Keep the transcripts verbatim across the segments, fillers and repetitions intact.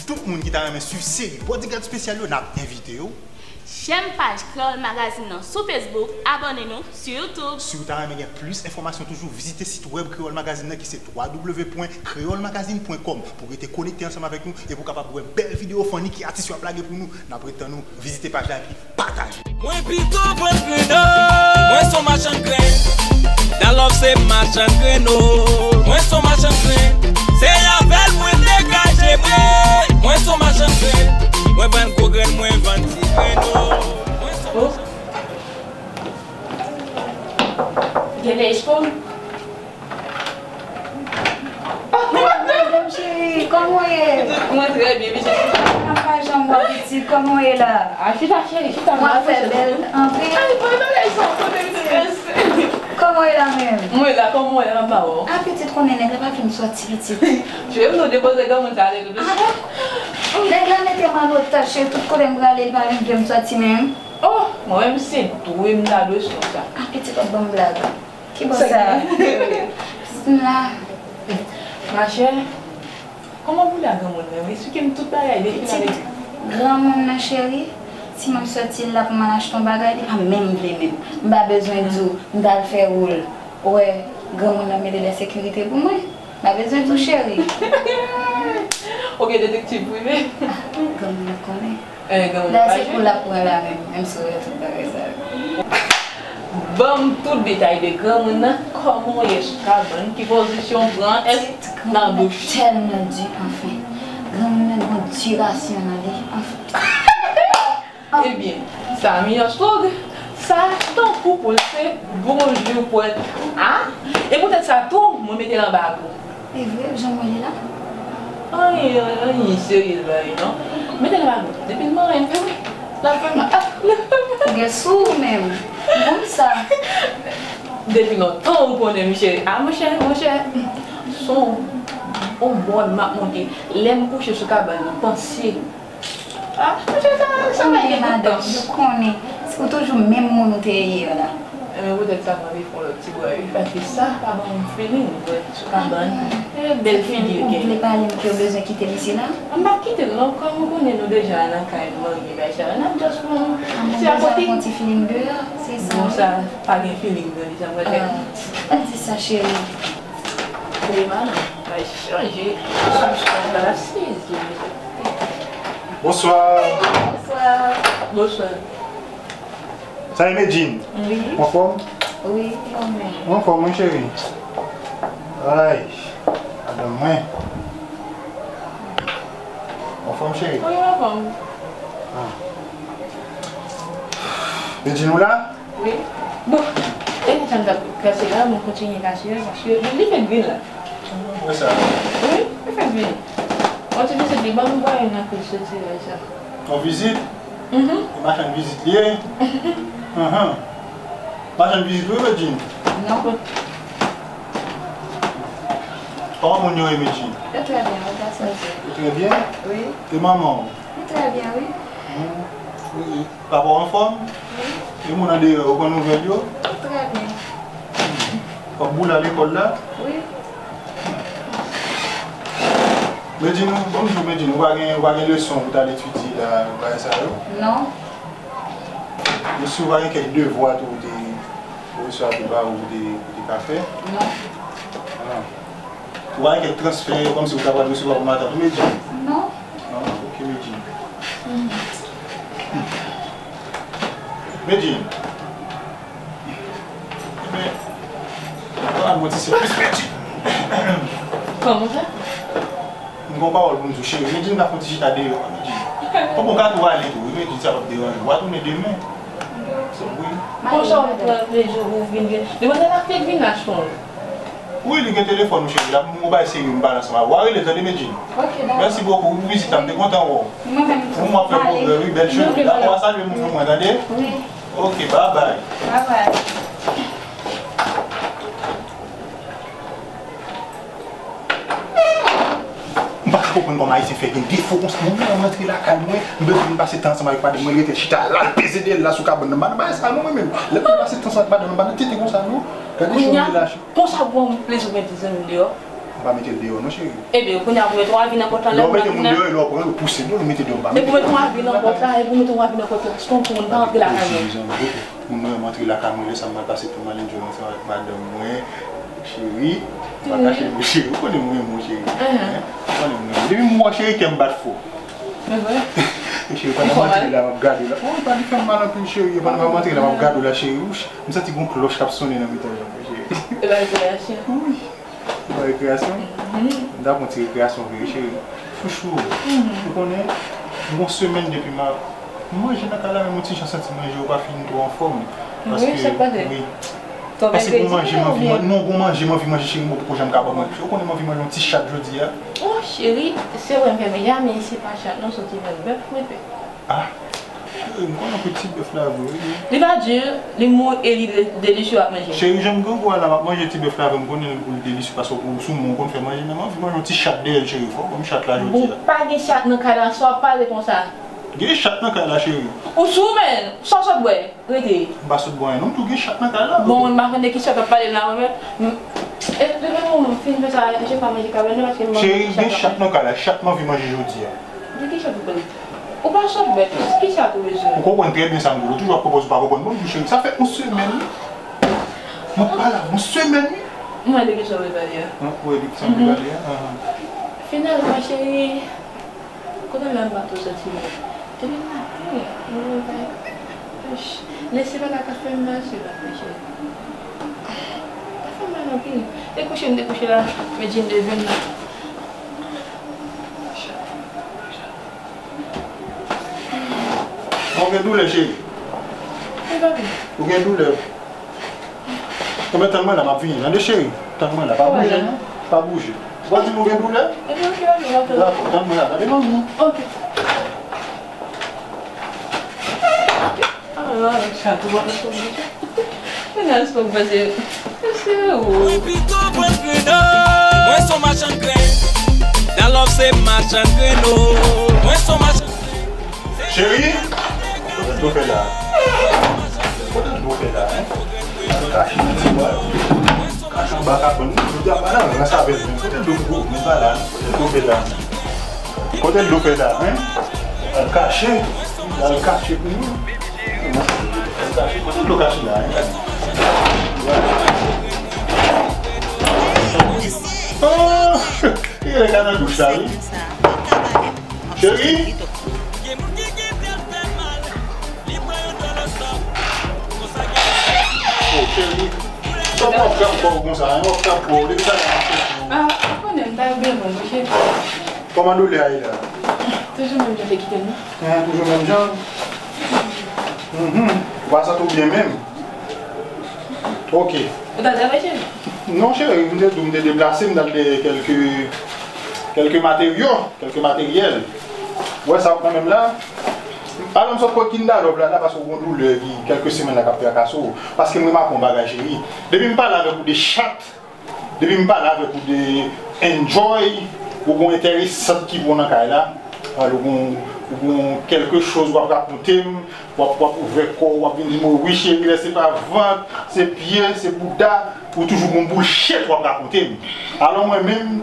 Tout moun ki ta renmen swiv seri Bodyguard Spesyal yo, n ap envite yo. Chèn paj Kreyòl Magazine nan sou Facebook, abòne nou sou YouTube. Si w ta renmen gen plis enfòmasyon toujou, vizite sit wèb Kreyòl Magazine nan ki se w w w pwen kreyòl magazine pwen kòm pou rete konekte ansanm avèk nou e pou w kapab wè bèl videyo funny ki atis yo ap lage pou nou. N ap ret tann ou, vizite paj la epi pataje. Mwen pito vann grenn. Mwen se yon machann grenn. Dalòf se machann grenn o. Mwen se yon machann grenn. Se avè l mwen degaje mwen. Mwen se yon machann grenn. Mwen vann gwo grenn, mwen vann ti grenn o. Mwen se yon machann grenn. Gen nèj pou m? Madanm cheri, kòman w ye? Mwen trè byen, pitit. M pa janm wè w, pitit, kòman w ye la? A, chita, cheri, chita. Mwen fè bèl anpil. Ay, mwen bagay sa, kote m te rese? Kòman w ye la menm? Mwen la, kòman w ye la, m pa wè w? A, pitit, konnen nèg la pa fin sòti, pitit. Cheri, nou depoze granmoun sa ale tou doucement. Nèg la mete m an otaj, cheri, tout kote m prale, li pa vin vle m sòti menm. Oh, mwen menm se dwe m ta dwe sou sa. A, pitit, w ap ban m blag. Ki bò sa? Pitit m la. Machè, kòman pou la granmoun nan? Esplike m tout bagay depi nan depi. Pitit, granmoun nan cheri, si m ap sòti la pou m al achte yon bagay, li pa menm vle menm. M pa bezwen di w, m t al fè wòl. Ou wè, granmoun nan mete de sekirite pou mwen. M pa bezwen di w cheri. Ou gen detektiv prive? A, granmoun nan konnen. Eh, granmoun nan pa jwe. Dayè se kou l ap pran la menm, menm si w wè tout bagay sa yo. Ban m tout detay de granmoun nan, kòman w ye sou kabann, ki pozisyon w pran, èske nan douch? Granmoun nan tèlman di, anfen. Granmoun nan gon dirasyon nan li, anfen. Ebyen, sa miyò slog, sa tankou pou l se bonjou pwèt. A, e poutèt sa tou, mwen mete l anba kou. E vre, jan mwen ye la? Anyen, anyen serye l ba li non. Mete l ba nou. Depi l manyen m fè wi. L ap fè mal. Ou gen sou ou menm. M konn sa. Depi lontan ou konnen m cheri. A monchè, monchè. Son on mòn m ap monte. Lè m kouche sou kabann nan, panse. A, monchè, sa, sa pa gen tout tan. Ou konnen, madanm, ou toujou menm moun ou te ye yè la. Enben, poutèt sa, mwen vin fè yon lòt ti bwè, wi, paske sa pa ban m feeling, bwè, sou kabann. E, bèl figi l gen. Ou vle pale m ke w bezwen kite m isi la? M p ap kite l non, kòm ou konnen nou deja nan kay, nou marye, bagay sa yo, n ap just pran ti akote. A, m bezwen pran ti feeling deyò, se sa. Bon, sa, pa gen feeling nan li, sa m pral fè. A, pa di sa, cheri. Kote madanm? Ay, chanje sou chèz la, sezi. Bonswa. Bonswa. Bonswa. Sa e Medjine? Wi. Ou anfòm? Wi, mwen menm. Ou anfòm, wi, cheri? Ay, madanm mwen. Ou anfòm, cheri? Wi, mwen anfòm. A. Medjine, ou la? Wi. Bon, e sa m t ap kase la, mwen kontinye kase l, paske li fèk vin la. Wè sa? Wi, li fèk vin. Yon ti vizit li ban m, voye m nan kout soti la, sa. Yon vizit? Mhm. E machann vizit li ye? Ahan. Machann vizit wi, Medjine? Non. Kòman moun yo ye, Medjine? Yo trè byen, wi, gason. Yo trè byen? Wi. E manman w? Li trè byen, wi. Hmm. Wi, wi. Papa w anfòm? Wi. E moun andeyò yo pran nouvèl yo? Trè byen. W ap boule lekòl la? Wi. Medjine, ban m di w, Medjine, ou pa gen, ou pa gen leson pou w t al etidye la, bagay sa yo? Non. E si w pa gen kèk devwa tou ou te, pwofesè a te ba ou, ou te, ou te ka fè? Non. Ah. Ou pa gen kèk transfè, kòmsi ou ta pral resevwa pou matant ou, Medjine? Non. Non? Ok, Medjine. Medjine. Ebyen, pral mwen ti sèvis, Medjine. Kòman sa? M gon pawòl pou m di w, cheri. Medjine ka fè yon ti chita deyò, Medjine. Fòk ou ka tou ale tou, wi, Medjine, sa p ap deranje w. W a tounen demen. Wi. Konsa w pran plezi ou vin gen. Demwazèl la fèk vin achte yon. Wi, li gen telefòn ou, cheri. L ap yon bagay serye m pale ansanm avè w. W a rele l, tande, Medjine. Ok, dakò. Mèsi bokou, wi, pou vizit la. M te kontan wè w. Mwen menm tou. Pou mwen fè pwogrè, wi, bèl cheri. Dakò, w a salye moun pou mwen, tande? Wi. Ok, babay. Babay. M pa ka konprann kòman Ayisyen fè gen defo konsa. Moun nan rantre lakay mwen, m bezwen vin pase tan ansanm avèk madanm mwen, li rete chita la, l peze dèyè l la sou kabann nan. M pa nan bagay sa non, mwen menm. Lè m vin pase tan ansanm avèk madanm mwen, m pa nan tete konsa non. Gade jan m lach. Konsa pou yon plezi ou mete zanmi m deyò. M pa mete l deyò non, cheri. Ebyen, kounye a pou mete yon avi nan pòt la, lè ou mete moun deyò, e lè w pran yo pouse, non, nou mete deyò, m pa mete. E pou mete yon avi nan pòt la, e pou mete yon avi nan pòt la, se konn pou moun pa antre lakay mwen. Moun mwen antre lakay mwen, lè sa m al pase pou m al enjoy ansanm avèk madanm mwen. Cheri, m pa kache nou, cheri, ou konnen mwen renmen w, cheri. Hein? Ou konnen mwen renmen w. Depi m wè w, cheri, kè m bat fò. Cheri, pandan m antre la, m ap gade w la. Oh, pa di fè m mal anpil, cheri. Pandan m ap antre la, m ap gade w la, cheri. Ou ch-, m santi gon klòch k ap sonnen nan mitan janm mwen, cheri. E pa relasyon. Wi. Ba rekreyasyon? M ta pran ti rekreyasyon vre, cheri. Chouchou, ou konnen, m gon semèn depi m a, m manje nan kay la, menm yon ti jan santi manje yo pa fin twò anfòm. Paske, wi. Paske gon manje m anvi manje, non, gon manje m anvi manje, cheri, m poko janm ka ban mwen. Ou konnen m anvi manje yon ti chat jodi a. Oh, cheri, se vre m fè manje a, men se pa chat non, se yon ti vyann bèf mwen fè. Ah, cheri, m konnen pou ti bèf la vre, wi. Li pa di, li mou e li de-, delisye ap manje. Cheri, jan m grangou a la, m ap manje ti bèf la vre, m konnen li pou li delisye, paske ou sou mwen, ou konn fè manje, men m anvi manje yon ti chat dèyè l, cheri, fò w ban m chat la jodi a. Bon, pa gen chat nan kay la, sa w ap pale konsa? Gen chat nan kay la, cheri. Ou sou, men, sa w sot bwè? Rete. M pa sot bwè anyen non, m tou gen chat nan kay la. Bon, mwen pa konn de ki chat w ap pale la, mwen menm. E, depi mwen fin fè sa, je pa manje kabèn nan, paske m pa manje chat. Cheri, gen chat nan kay la, chat m anvi manje jodi a. De ki chat ou pale? Ou pa sot bèt, ki chat ou bezwen? Ou konprann trè byen sa m di w, ou toujou ap konprann, ou pa konprann. Bon, cheri, sa fè yon semèn, wi. Mwen pale avè w, yon semèn, wi. Mwen de ki chat ou pale a? Mwen kwè de ki chat m pale a. Finalman, cheri, kote m la m pa twò santi mwen. Depi maten, mwen bay. Lè se pa la ka fè m mal, se pa fè cheri. Pa fè m mal anpil. Dekouche m dekouche la, men djin de vin la. Ou gen doulè, cheri? Ou gen doulè? Ou mèt tann mwen la, m ap vini. Tande, cheri? Tann mwen la. Pa bouje, non. Pa bouje. Ou pa di nou gen doulè? Dakò, tann mwen la. Tande, manmi. Ok. Ah, sa tou bon, sa tou bon. Mwen nan espwa pase. Se ou. Mwen pito pran kreno. Mwen se yon machann grenn. Dalòf se machann kreno. Mwen se yon machann grenn. Cheri, kote dlo fè la? Kote dlo fè la, hein? Kache nan ti bwa yo. Kache anba kabann. Jodi a pa nan rans avè l, men kote dlo fè la? Kote dlo fè la? Kote dlo fè la, hein? Al kache. Al kache pou nou. Al kache. Kote dlo kache la, hein? Ah! Li rele ka nan douch la, wi. Cheri? Oh, cheri. Sa w ap trap kò w konsa, hein? W ap trap kò w. Depi talè m ap chèche w. Ah, ou konnen m ta byen bon, cheri. Kòman doulè a ye la? Toujou menm jan te kite m nan. Hein, toujou menm jan? Mhm. Ou pa santi w byen menm? Ok. Ou t al travay, cheri? Non, cheri, m te di w m te deplase, m t al dèyè kèlke, kèlke materyo, kèlke materyèl. Ou wè sa w nan men m la? Alò, m sot pot Kinda Love la, la, paske w gon doulè ki kèlke semèn la k ap trakase w. Paske m remake yon bagay, cheri. Depi m pale avèk ou de chat, Depi m pale avèk ou de enjoy, ou gon enteresant ki pran nan kay la, alò ou gon, ou gon kèlke choz w ap rakonte m, w ap, w ap ouvè kò w, w ap vin di m, wi cheri, lè se pa vant, se pye, se bouda, ou toujou gon bullshit w ap rakonte m. Alò mwen menm,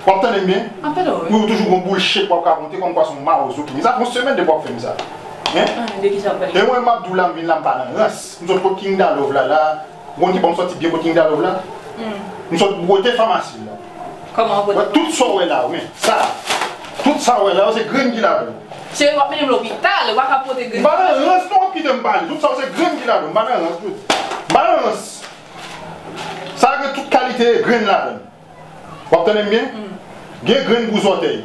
w ap tande m byen? Wi, ou toujou gon bullshit w ap rakonte kòmkwa se yon mawozo ki vin. Sa fè yon semèn depi w ap fè m sa. Hein? E mwen m ap di w la, m vin la, m pa nan rans. M sot kot Kinda Love la, la, Ou konn ki bò m sòti byen kot Kinda Love la? M sot bwote famasi la. Kòman w bwote? Wè, tout sa w wè la, wi, sa. Tout sa w wè la, se grenn ki ladan l. Se w ap mennen m lopital, w pa ka pote grenn. M pa nan rans non, w ap kite m pale. Tout sa w se grenn ki ladan l. M pa nan rans, jodi. M pa nan rans. Sa gen tout kalite grenn ladan l. W ap tande m byen? Gen grenn pou zòtèy,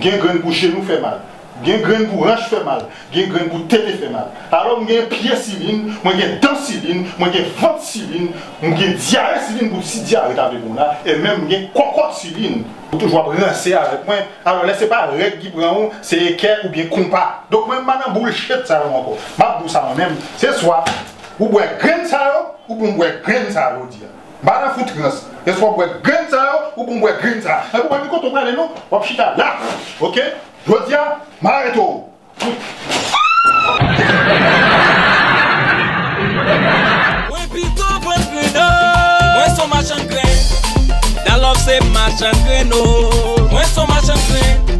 gen grenn pou jenou fè mal, gen grenn pou ranch fè mal, gen grenn pou tete fè mal. Alò, m gen pye silin, mwen gen dan silin, mwen gen vant silin, m gen dyare silin pou si dyare ta vle pran w la, e menm m gen kòkòt silin. Ou toujou ap ranse avèk mwen. Alò, lè se pa règ ki pran w, se ekè oubyen konpa. Donk, mwen, m pa nan bullshit sa yo ankò. M ap di w sa mwen menm. Se swa ou bwè grenn sa yo, oubyen w bwè grenn sa yo jodi a. M pa nan foutrans. Eswa w bwè grenn sa yo, oubyen w bwè grenn sa. Epi w pa gen kote w prale non. W ap chita la. Oke? Jodi a, m arete w. Mwen pito pran grenn. Mwen se yon machann grenn. Dalòf Se machann grenn o. Mwen se yon machann grenn.